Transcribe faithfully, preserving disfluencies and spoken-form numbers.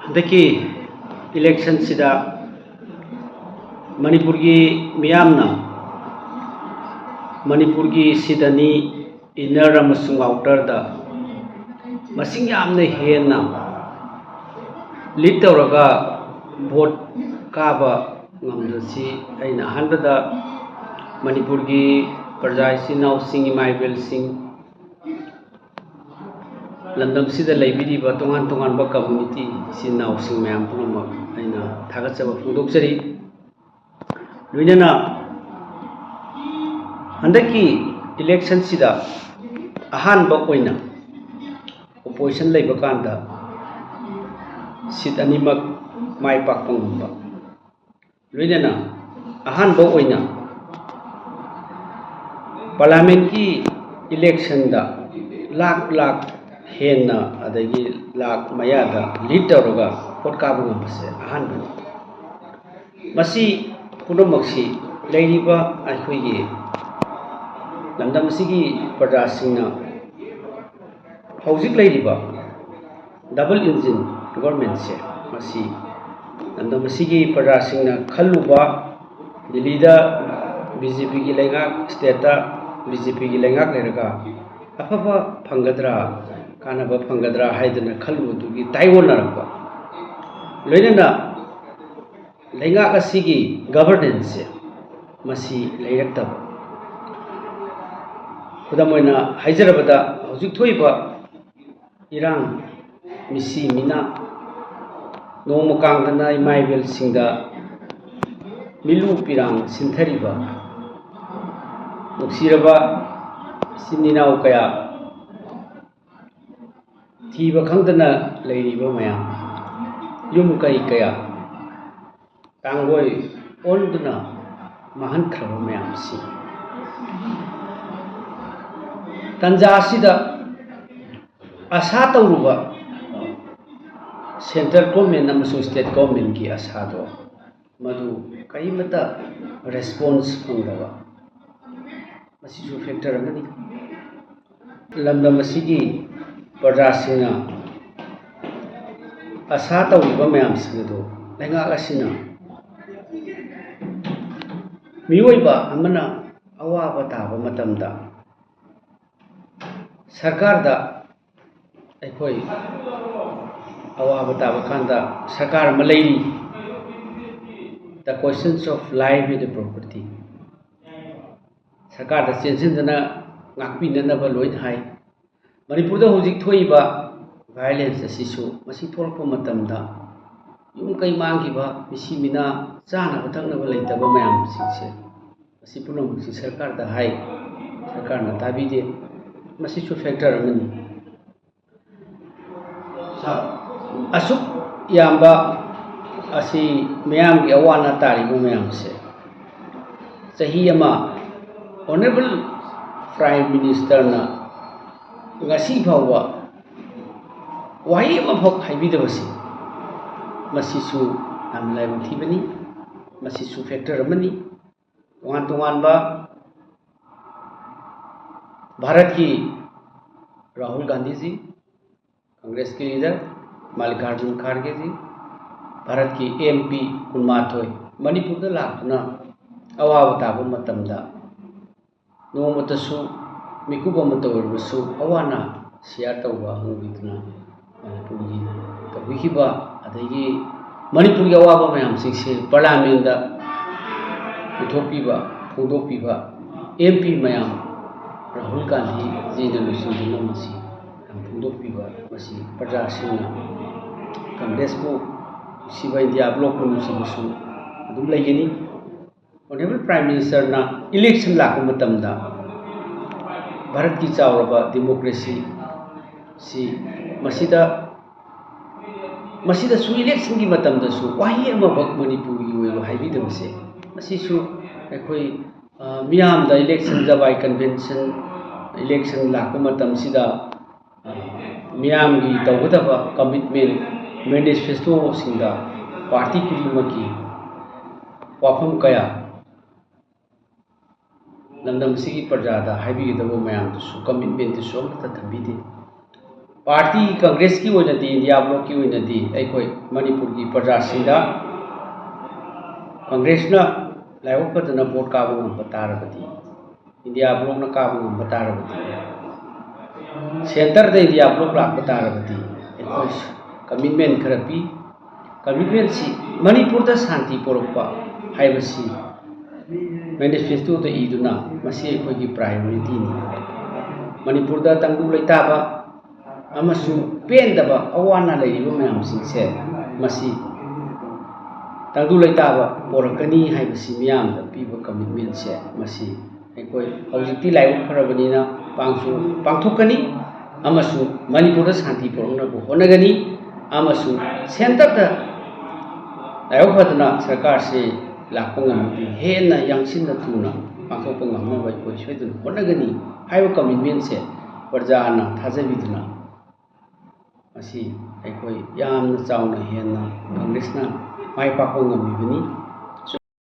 ꯍꯟꯗꯛꯀꯤ ꯏꯂꯦꯛꯁꯟꯁꯤꯗ ꯃꯅꯤꯄꯨꯔꯒꯤ ꯃꯤꯌꯥꯝꯅ ꯃꯅꯤꯄꯨꯔꯒꯤ ꯁꯤꯠ ꯑꯅꯤ, ꯏꯟꯅꯔ ꯑꯃꯁꯨꯡ ꯑꯥꯎꯇꯔꯗ, ꯃꯁꯤꯡ ꯌꯥꯝꯅ ꯍꯦꯟꯅ ꯂꯤꯗ ꯇꯧꯔꯒ ꯚꯣꯠ ꯀꯥꯕ ꯉꯝꯕꯁꯤ ꯑꯩꯅ ꯑꯍꯥꯟꯕꯗ ꯃꯅꯤꯄꯨꯔꯒꯤ ꯄ꯭ꯔꯖꯥ ꯏꯆꯤꯟ ꯏꯅꯥꯎꯁꯤꯡ, ꯏꯃꯥ ꯏꯕꯦꯜꯁꯤꯡ, ꯂꯝꯗꯝꯁꯤꯗ ꯂꯩꯕꯤꯔꯤꯕ ꯇꯣꯉꯥꯟ ꯇꯣꯉꯥꯟꯕ ꯀꯝꯃ꯭ꯌꯨꯅꯤꯇꯤ ꯏꯆꯤꯟ ꯏꯅꯥꯎꯁꯤꯡ ꯃꯌꯥꯝ ꯄꯨꯝꯅꯃꯛ ꯑꯩꯅ ꯊꯥꯒꯠꯆꯕ ꯐꯣꯡꯗꯣꯛꯆꯔꯤ꯫ ꯂꯣꯏꯅꯅ ꯍꯟꯗꯛꯀꯤ ꯏꯂꯦꯛꯁꯟꯁꯤꯗ ꯑꯍꯥꯟꯕ ꯑꯣꯏꯅ ꯑꯣꯄꯣꯖꯤꯁꯟ ꯂꯩꯕ ꯀꯥꯟꯗ ꯁꯤꯠ ꯑꯅꯤꯃꯛ ꯃꯥꯏ ꯄꯥꯛꯄ ꯉꯝꯕ, ꯂꯣꯏꯅꯅ ꯑꯍꯥꯟꯕ ꯑꯣꯏꯅ ꯄꯥꯔꯂꯤꯌꯥꯃꯦꯟꯠꯀꯤ ꯏꯂꯦꯛꯁꯟꯗ ꯂꯥꯛ ꯂꯥꯛ ꯍꯦꯟꯅ, ꯑꯗꯒꯤ ꯂꯥꯛ ꯃꯌꯥꯗ ꯂꯤꯗ ꯇꯧꯔꯒ ꯚꯣꯠ ꯀꯥꯕ ꯉꯝꯕꯁꯦ ꯑꯍꯥꯟꯕꯅꯤ꯫ ꯃꯁꯤ ꯄꯨꯝꯅꯃꯛꯁꯤ ꯂꯩꯔꯤꯕ ꯑꯩꯈꯣꯏꯒꯤ ꯂꯝꯗꯝ ꯑꯁꯤꯒꯤ ꯄ꯭ꯔꯖꯥꯁꯤꯡꯅ ꯍꯧꯖꯤꯛ ꯂꯩꯔꯤꯕ ꯗꯕꯜ ꯏꯟꯖꯤꯟ ꯒꯣꯔꯃꯦꯟꯁꯦ, ꯃꯁꯤ ꯂꯝꯗꯝ ꯑꯁꯤꯒꯤ ꯄ꯭ꯔꯖꯥꯁꯤꯡꯅ ꯈꯜꯂꯨꯕ, ꯗꯤꯜꯂꯤꯗ ꯕꯤ ꯖꯦ ꯄꯤꯒꯤ ꯂꯩꯉꯥꯛ, ꯁ꯭ꯇꯦꯠꯇ ꯕꯤ ꯖꯦ ꯄꯤꯒꯤ ꯂꯩꯉꯥꯛ ꯂꯩꯔꯒ ꯑꯐꯕ ꯐꯪꯒꯗ꯭ꯔꯥ, ꯀꯥꯟꯅꯕ ꯐꯪꯒꯗ꯭ꯔꯥ ꯍꯥꯏꯗꯅ ꯈꯜꯂꯨꯕꯗꯨꯒꯤ ꯇꯥꯏꯑꯣꯟꯅꯔꯛꯄ, ꯂꯣꯏꯅꯅ ꯂꯩꯉꯥꯛ ꯑꯁꯤꯒꯤ ꯒꯕꯔꯅꯦꯟꯁꯁꯦ ꯃꯁꯤ ꯂꯩꯔꯛꯇꯕ꯫ ꯈꯨꯗꯝ ꯑꯣꯏꯅ ꯍꯥꯏꯖꯔꯕꯗ, ꯍꯧꯖꯤꯛ ꯊꯣꯛꯏꯕ ꯏꯔꯥꯡ, ꯃꯤꯁꯤ ꯃꯤꯅꯥ, ꯅꯣꯡꯃ ꯀꯥꯡꯗꯅ ꯏꯃꯥ ꯏꯕꯦꯜꯁꯤꯡꯗ ꯃꯤꯂꯨ ꯄꯤꯔꯥꯡ ꯁꯤꯟꯊꯔꯤꯕ, ꯅꯨꯡꯁꯤꯔꯕ ꯏꯆꯤꯟ ꯏꯅꯥꯎ ꯀꯌꯥ, ꯊꯤꯕ ꯈꯪꯗꯅ ꯂꯩꯔꯤꯕ ꯃꯌꯥꯝ, ꯌꯨꯝ ꯀꯩ ꯀꯌꯥ ꯇꯥꯡꯒꯣꯏ ꯑꯣꯟꯗꯨꯅ ꯃꯥꯡꯍꯟꯈ꯭ꯔꯕ ꯃꯌꯥꯝꯁꯤ, ꯇꯟꯖꯥ ꯑꯁꯤꯗ ꯑꯁꯥ ꯇꯧꯔꯨꯕ ꯁꯦꯟꯇ꯭ꯔꯦꯜ ꯒꯣꯔꯃꯦꯟ ꯑꯃꯁꯨꯡ ꯁ꯭ꯇꯦꯠ ꯒꯣꯔꯃꯦꯟꯒꯤ ꯑꯁꯥꯗꯣ, ꯃꯗꯨ ꯀꯔꯤꯃꯠꯇ ꯔꯦꯁꯄꯣꯟꯁ ꯐꯪꯗꯕ, ꯃꯁꯤꯁꯨ ꯐꯦꯛꯇꯔ ꯑꯃꯅꯤ꯫ ꯂꯝꯗꯝ ꯑꯁꯤꯒꯤ ꯄ꯭ꯔꯖꯥꯁꯤꯡꯅ ꯑꯁꯥ ꯇꯧꯔꯤꯕ ꯃꯌꯥꯝꯁꯤꯡ ꯑꯗꯨ ꯂꯩꯉꯥꯛ ꯑꯁꯤꯅ, ꯃꯤꯑꯣꯏꯕ ꯑꯃꯅ ꯑꯋꯥꯕ ꯇꯥꯕ ꯃꯇꯝꯗ ꯁꯔꯀꯥꯔꯗ ꯑꯩꯈꯣꯏ ꯑꯋꯥꯕ ꯇꯥꯕ ꯀꯥꯟꯗ ꯁꯔꯀꯥꯔ ꯑꯃ ꯂꯩꯔꯤ꯫ The questions of life and property꯫ ꯁꯔꯀꯥꯔꯗ ꯆꯦꯟꯁꯤꯟꯗꯅ ꯉꯥꯛꯄꯤꯅꯅꯕ ꯂꯣꯏꯅ ꯍꯥꯏ꯫ ꯃꯅꯤꯄꯨꯔꯗ ꯍꯧꯖꯤꯛ ꯊꯣꯛꯏꯕ violence ꯑꯁꯤꯁꯨ, ꯃꯁꯤ ꯊꯣꯛꯂꯛꯄ ꯃꯇꯝꯗ ꯌꯨꯝ ꯀꯩ ꯃꯥꯡꯈꯤꯕ, ꯃꯤꯁꯤ ꯃꯤꯅꯥ, ꯆꯥꯅꯕ ꯊꯛꯅꯕ ꯂꯩꯇꯕ ꯃꯌꯥꯝꯁꯤꯡꯁꯦ, ꯃꯁꯤ ꯄꯨꯝꯅꯃꯛꯁꯤ ꯁꯔꯀꯥꯔꯗ ꯍꯥꯏ, ꯁꯔꯀꯥꯔꯅ ꯇꯥꯕꯤꯗꯦ꯫ ꯃꯁꯤꯁꯨ factor ꯑꯃꯅꯤ꯫ ꯑꯁꯨꯛ ꯌꯥꯝꯕ ꯑꯁꯤ ꯃꯤꯌꯥꯝꯒꯤ ꯑꯋꯥ ꯑꯅꯥ ꯇꯥꯔꯤꯕ ꯃꯌꯥꯝꯁꯦ, ꯆꯍꯤ ꯑꯃ Honourable Prime Ministerꯅ ꯉꯁꯤ ꯐꯥꯎꯕ ꯋꯥꯍꯩ ꯑꯃꯐꯥꯎ ꯍꯥꯏꯕꯤꯗꯕꯁꯤ, ꯃꯁꯤꯁꯨ ꯌꯥꯝꯅ ꯂꯥꯏꯕꯛ ꯊꯤꯕꯅꯤ꯫ ꯃꯁꯤꯁꯨ factor ꯑꯃꯅꯤ꯫ ꯇꯣꯉꯥꯟ ꯇꯣꯉꯥꯟꯕ ꯚꯥꯔꯠꯀꯤ ꯔꯥꯍꯨꯜ ꯒꯥꯟꯙꯤꯖꯤ, ꯀꯪꯒ꯭ꯔꯦꯁꯀꯤ leader ꯃꯜꯂꯤꯀꯥꯔꯖꯨꯟ ꯈꯥꯔꯒꯦꯖꯤ, ꯚꯥꯔꯠꯀꯤ MP ꯀꯨꯟꯃꯥꯊꯣꯏ ꯃꯅꯤꯄꯨꯔꯗ ꯂꯥꯛꯇꯨꯅ ꯑꯋꯥꯕ ꯇꯥꯕ ꯃꯇꯝꯗ ꯅꯣꯡꯃꯇꯁꯨ ꯃꯤꯀꯨꯞ ꯑꯃꯠꯇ ꯑꯣꯏꯔꯕꯁꯨ ꯑꯋꯥ ꯑꯅꯥ share ꯇꯧꯕ ꯍꯪꯕꯤꯗꯨꯅ ꯃꯅꯤꯄꯨꯔꯒꯤ ꯇꯧꯕꯤꯈꯤꯕ, ꯑꯗꯒꯤ ꯃꯅꯤꯄꯨꯔꯒꯤ ꯑꯋꯥꯕ ꯃꯌꯥꯝꯁꯤꯡꯁꯦ parliamentꯗ ꯄꯨꯊꯣꯛꯄꯤꯕ, ꯐꯣꯡꯗꯣꯛꯄꯤꯕ MP ꯃꯌꯥꯝ ꯔꯥꯍꯨꯜ ꯒꯥꯟꯙꯤꯖꯤꯅ ꯂꯨꯆꯤꯡꯗꯨꯅ ꯃꯁꯤ ꯐꯣꯡꯗꯣꯛꯄꯤꯕ, ꯃꯁꯤ ꯄ꯭ꯔꯖꯥꯁꯤꯡꯅ ꯀꯪꯒ꯭ꯔꯦꯁꯄꯨ ꯅꯨꯡꯁꯤꯕ, ꯏꯟꯗꯤꯌꯥ blockꯄꯨ ꯅꯨꯡꯁꯤꯕꯁꯨ ꯑꯗꯨꯝ ꯂꯩꯒꯅꯤ꯫ Honourable Prime Ministerꯅ election ꯂꯥꯛꯄ ꯃꯇꯝꯗ ꯚꯥꯔꯠꯀꯤ ꯆꯥꯎꯔꯕ democracy ꯁꯤ, ꯃꯁꯤꯗ, ꯃꯁꯤꯗꯁꯨ electionꯒꯤ ꯃꯇꯝꯗꯁꯨ ꯋꯥꯍꯩ ꯑꯃꯈꯛ ꯃꯅꯤꯄꯨꯔꯒꯤ ꯑꯣꯏꯕ ꯍꯥꯏꯕꯤꯗꯕꯁꯦ, ꯃꯁꯤꯁꯨ ꯑꯩꯈꯣꯏ, ꯑ, ꯃꯤꯌꯥꯝꯗ election, ꯖꯕꯥꯏ convention, election ꯂꯥꯛꯄ ꯃꯇꯝꯁꯤꯗ, ꯑ, ꯃꯤꯌꯥꯝꯒꯤ ꯇꯧꯒꯗꯕ commitment manifestoꯁꯤꯡꯗ party ꯈꯨꯗꯤꯡꯃꯛꯀꯤ ꯋꯥꯐꯝ ꯀꯌꯥ ꯂꯝꯗꯝ ꯑꯁꯤꯒꯤ ꯄ꯭ꯔꯖꯥꯗ ꯍꯥꯏꯕꯤꯒꯗꯕ ꯃꯌꯥꯝꯗꯨꯁꯨ, commitmentꯗꯨꯁꯨ ꯑꯃꯠꯇ ꯊꯝꯕꯤꯗꯦ꯫ ꯄꯥꯔꯇꯤ ꯀꯪꯒ꯭ꯔꯦꯁꯀꯤ ꯑꯣꯏꯅꯗꯤ, ꯏꯟꯗꯤꯌꯥ ꯕ꯭ꯂꯣꯛꯀꯤ ꯑꯣꯏꯅꯗꯤ ꯑꯩꯈꯣꯏ ꯃꯅꯤꯄꯨꯔꯒꯤ ꯄ꯭ꯔꯖꯥꯁꯤꯡꯗ ꯀꯪꯒ꯭ꯔꯦꯁꯅ ꯂꯥꯏꯕꯛ ꯐꯗꯅ ꯚꯣꯠ ꯀꯥꯕ ꯉꯝꯕ ꯇꯥꯔꯕꯗꯤ, ꯏꯟꯗꯤꯌꯥ ꯕ꯭ꯂꯣꯛꯅ ꯀꯥꯕ ꯉꯝꯕ ꯇꯥꯔꯕꯗꯤ, ꯁꯦꯟꯇꯔꯗ ꯏꯟꯗꯤꯌꯥ ꯕ꯭ꯂꯣꯛ ꯂꯥꯛꯄ ꯇꯥꯔꯕꯗꯤ ꯑꯩꯈꯣꯏ ꯀꯃꯤꯠꯃꯦꯟ ꯈꯔ ꯄꯤ꯫ ꯀꯃꯤꯠꯃꯦꯟꯁꯤ ꯃꯅꯤꯄꯨꯔꯗ ꯁꯥꯟꯇꯤ ꯄꯨꯔꯛꯄ ꯍꯥꯏꯕꯁꯤ ꯃꯦꯅꯤꯐꯦꯁꯇꯣꯗ ꯏꯗꯨꯅ ꯃꯁꯤ ꯑꯩꯈꯣꯏꯒꯤ ꯄ꯭ꯔꯥꯏꯌꯣꯔꯤꯇꯤꯅꯤ꯫ ꯃꯅꯤꯄꯨꯔꯗ ꯇꯪꯗꯨ ꯂꯩꯇꯥꯕ ꯑꯃꯁꯨꯡ ꯄꯦꯟꯗꯕ ꯑꯋꯥ ꯑꯅꯥ ꯂꯩꯔꯤꯕ ꯃꯌꯥꯝꯁꯤꯡꯁꯦ ꯃꯁꯤ ꯇꯪꯗꯨ ꯂꯩꯇꯥꯕ ꯄꯣꯔꯛꯀꯅꯤ ꯍꯥꯏꯕꯁꯤ ꯃꯤꯌꯥꯝꯗ ꯄꯤꯕ ꯀꯃꯤꯠꯃꯦꯟꯁꯦ ꯃꯁꯤ ꯑꯩꯈꯣꯏ ꯍꯧꯖꯤꯛꯇꯤ ꯂꯥꯏꯕꯛ ꯐꯔꯕꯅꯤꯅ ꯄꯥꯡꯁꯨ ꯄꯥꯡꯊꯣꯛꯀꯅꯤ ꯑꯃꯁꯨꯡ ꯃꯅꯤꯄꯨꯔꯗ ꯁꯥꯟꯇꯤ ꯄꯨꯔꯛꯅꯕ ꯍꯣꯠꯅꯒꯅꯤ ꯑꯃꯁꯨꯡ ꯁꯦꯟꯇꯔꯗ ꯂꯥꯏꯕꯛ ꯐꯗꯅ ꯁꯔꯀꯥꯔꯁꯤ ꯂꯥꯛꯄ ꯉꯝꯃꯗꯤ ꯍꯦꯟꯅ ꯌꯥꯡꯁꯤꯟꯅ ꯊꯨꯅ ꯄꯥꯡꯊꯣꯛꯄ ꯉꯝꯅꯕ ꯑꯩꯈꯣꯏ ꯁꯣꯏꯗꯅ ꯍꯣꯠꯅꯒꯅꯤ ꯍꯥꯏꯕ ꯀꯃꯤꯠꯃꯦꯟꯁꯦ ꯄ꯭ꯔꯖꯥꯅ ꯊꯥꯖꯕꯤꯗꯨꯅ ꯃꯁꯤ ꯑꯩꯈꯣꯏ ꯌꯥꯝꯅ ꯆꯥꯎꯅ ꯍꯦꯟꯅ ꯀꯪꯒ꯭ꯔꯦꯁꯅ ꯃꯥꯏ ꯄꯥꯛꯄ ꯉꯝꯃꯤꯕꯅꯤ꯫